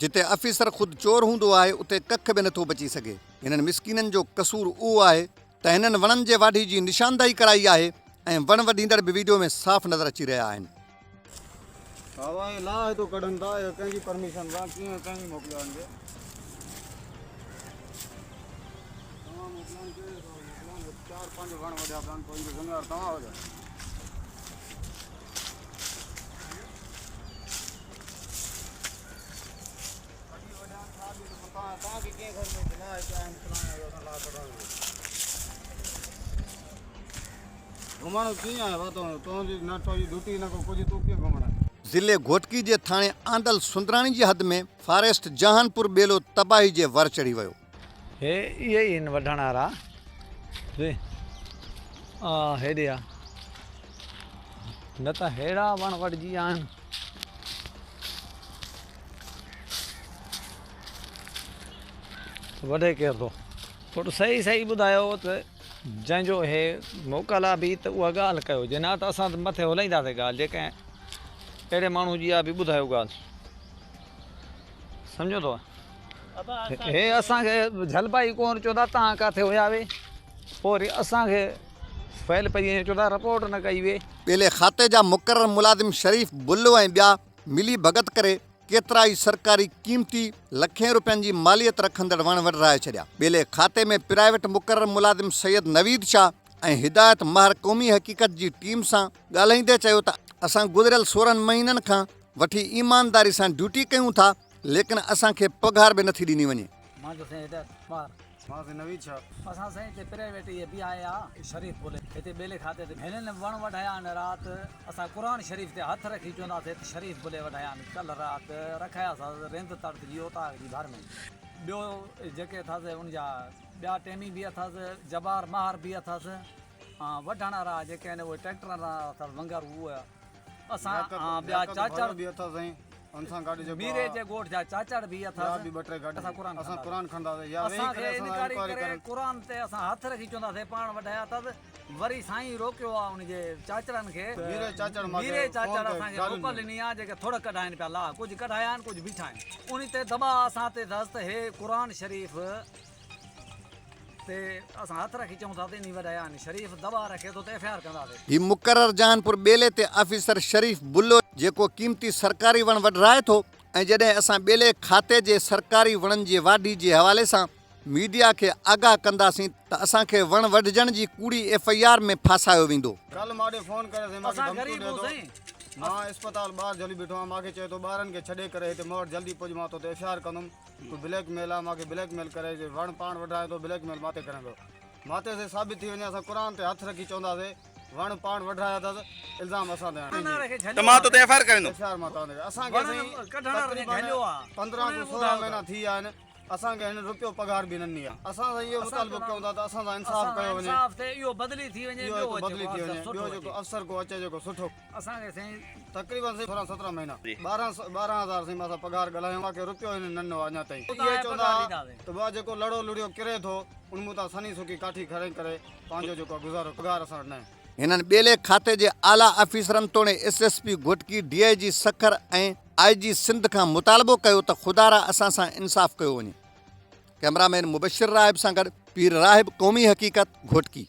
جتي آفيسر خود چور هوندو آهي اتي ڪک به نٿو بچي سگهي. هنن مسڪينن جو قصور اهو آهي ته هنن وڻن جي واڍي جي نشاندهي ڪرائي آهي ۽ وڻ وڍيندڙ به ويڊيو ۾ صاف نظر اچي رهيا آهن. هوا ۽ لاهه هتو ڪڍن ٿا اهو ڪنهن جي پرميشن سان ڪيئن ڪنهن موڪليو آهن کي توهان موڪليا آهن ڪهڙي حساب موڪليا آهن چار پنج وڻ وڍيا پيا آهن پوء ان جو ذميوار توهان هجو. ضلعي گهوٽڪي جي ٿاڻي آندل سندراڻي جي حد ۾ فاريسٽ جهانپور ٻيلو تباهي جي ور چڙهي ويو. هي اهي ئي هن وڍڻ وارا جي آ هيڏي آ نه ته هيڙا وڻ وڍجي ويا آهن. وڍي ڪير ٿو؟ پٽ صحيح صحيح ٻڌايو ته جنهن جو هي موڪل آ به ته اها ڳالهه ڪيو جي نه ته اسان ته مٿي هلائينداسين ڳالهه جي ڪنهن اهڙي ماڻهو جي آ به ٻڌايو ڳالهه سمجهو ٿو هي اسان کي جهلبا ئي ڪون چوندا تان ڪاٿي هيا وي پوء وري اسان کي فيل پئي وڃي چوندا رپورٽ نه ڪئي وي. ٻيلي کاتي جا مقرر ملازم شريف بلو ۽ ٻيا ملي ڀڳت ڪري ڪيترائي سرڪاري قيمتي لکين روپين جي ماليت رکندڙ وڻ وڍرائي ڇڏيا. ٻيلي کاتي ۾ پرائيويٽ مقرر ملازم سيد نويد شاهه ۽ هدايت مهر قومي حقيقت جي ٽيم سان ڳالهائيندي چيو ته اسان گذريل 16 مهينن کان وٺي ايمانداري سان ڊيوٽي ڪيون ٿا ليڪن اسان کي پگهار به نٿي ڏني وڃي. مان جو سائين هدايت مهر. مان سائين نويد شاهه. اسان سائين هتي پرائيويٽ اهي بي آء آ شريف پولي هتي ٻيلي کاتي تي هنن وڻ وڍايا آهن رات اسان قرآن شريف تي هٿ رکي چونداسي ته شريف پولي وڍايا آهن ڪلهه رات رکايا سا رند تڙت جي اوطاق جي ڀر ۾ ٻيو جيڪي اٿس ان جا ٻيا ٽيمي به اٿس جبار مهر به اٿس وڍڻ وارا جيڪي آهن اهي ٽريڪٽرن سان اٿس ونگر اهي اسان ٻيا چاچڙ به اٿس سائين ان سان گڏ جيڪو ميري جي ڳوٺ جا چاچڙ به اٿس ٻيا به ٻه ٽي گڏ اسان قرآن اسان قرآن کڻنداسين يا اسان کي انڪوائري ڪري قرآن تي اسان هٿ رکي چونداسين پاڻ وڍايا اٿس وري سائين روڪيو آ ان جي چاچڙن کي ميري چاچڙ ميري چاچڙ اسان کي موڪل ڏني آ جيڪي ٿڙ ڪڍائين پيا لاهه ڪجهه ڪڍايا آهن ڪجهه بيٺا آهن ان تي دٻاء اسان تي اٿس ته هي قرآن شريف تي اسان هٿ رکي چئون ٿا ته انهي وڏايا آهن شريف دٻاء رکي ٿو ته ايف I R ڪنداسين. هي مقرر جهانپور ٻيلي تي آفيسر شريف بلو جيڪو قيمتي سرڪاري وڻ وڍرائي ٿو ۽ جڏهن اسان ٻيلي کاتي جي سرڪاري وڻن جي واڍي جي حوالي سان ميڊيا کي آگاهه ڪنداسين ته اسان کي وڻ وڍجڻ جي ڪوڙي ايف I R ۾ ڦاسايو ويندو. ڪلهه ماڏي فون ڪري سائين ماکي اسان ڌمڪيون غريب ڏي هون ٿو سائين. مان اسپتال ٻاهر جهلي بيٺو آهيان ماکي چئي ٿو ٻارن کي ڇڏي ڪري هتي مون وٽ جلدي پڄ مان توتي ايف I R ڪندم. تو بليڪ ميل آ مانکي بليڪ ميل ڪري جي وڻ پاڻ وڍرائين ٿو بليڪ ميل ماتي ڪرين ٿو ماتي سي ثابت ٿي وڃي اسان قرآن تي هٿ رکي چونداسي وڻ پاڻ وڍرايا اٿس الزام اسان تي هڻي ته مان تو تي ايف I R ڪريندم. ايف I R مان توهان تي اسان کي سائين تقريبن 15 کان 16 مهينا ٿي ويا آهن اسان کي هن رپيو پگهار به نه ڏني آ اسان سان اهو مطالبو ڪيون ٿا ته اسان سان انصاف ڪيو وڃي انصاف ٿئي اهو بدلي ٿي وڃي ٻيو بدلي ٿي وڃي ٻيو جيڪو افسر ڪو اچي جيڪو سٺو. اسان کي سائين. تقريبن سائين 16 17 مهينا 12 12 هزار سائين مان سان پگهار ڳالهايو مان کي رپيو هن نه ڏنو اڃا تائين اهي چوندا ها ته ٻا جيڪو لڙو لڙيو ڪري ٿو ان مون تان سنهي سڪي ڪاٺي کڻي ڪري پنهنجو جيڪو آهي گذارو پگهار اسان وٽ ناهي. هنن ٻيلي کاتي جي اعليٰ آفيسرن توڻي S S P Ghotki, D I G Sukkur ۽ I جي سنڌ کان مطالبو ڪيو ته خدارا اسان سان انصاف ڪيو وڃي. ڪئميرا مين مبشر راهب سان گڏ پير راهب قومي حقيقت گهوٽڪي.